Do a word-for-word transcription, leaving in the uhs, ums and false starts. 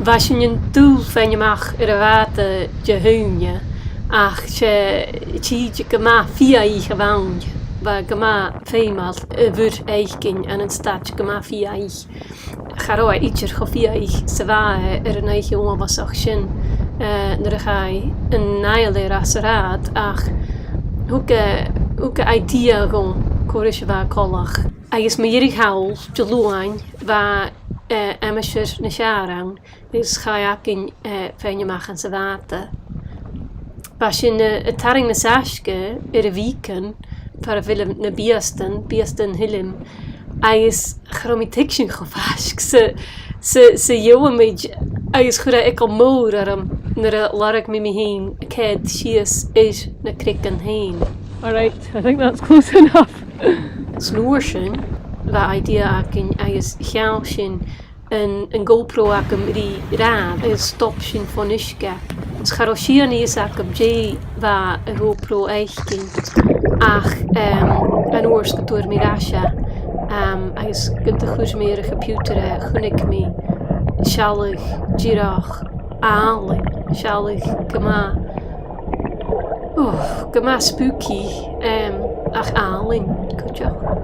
Bha sinn an dùil faighinn a-mach air a' bhàta Dihaoine, ach 's e tìde gu math fiadhaich a bh' ann. Bha e gu math feumail a' mhuir-fhaicinn ann an staid gu math fiadhaich. Cha robh e idir cho fiadhaich 's a bha e air an oidhche uabhasach sin, eh, nuair a chaidh an Iolaire às an rathad, ach thug e, thug e idea dhomh cò ris a bha e coltach. Agus mu dheireadh thall, Diluain, bha, eh, aimsir nas fheàrr ann, agus chaidh againn, eh, faighinn a-mach anns a' bhàta. Bha sinn, eh, a' tarraing nas fhaisge air a' bheacon, far a bheil na biastan, Biastan Hillim, agus cha robh mi a' tuigsinn cho faisg 's a, 's a, 's a gheibheamaid, agus chuir e eagal mòr orm nuair a lorg mi mi fhìn a' coimhead sìos air na creagan fhèin. All right, I think that's close enough. San uair sin, bha idea againn agus cheangail sinn an, an GoPro agam ri rathad agus stob sinn fon uisge. Is cha robh sìon a dh'fhios agam dè bha a' GoPro fhaicinn ach, em, an uair 's gun d' fhuair mi air ais e, em, agus gun do chuir mi air a' chomputer e, chunnaic mi sealladh dìreach àlainn, sealladh gu math, oh, gu math spooky, em, ach àlainn cuideachd.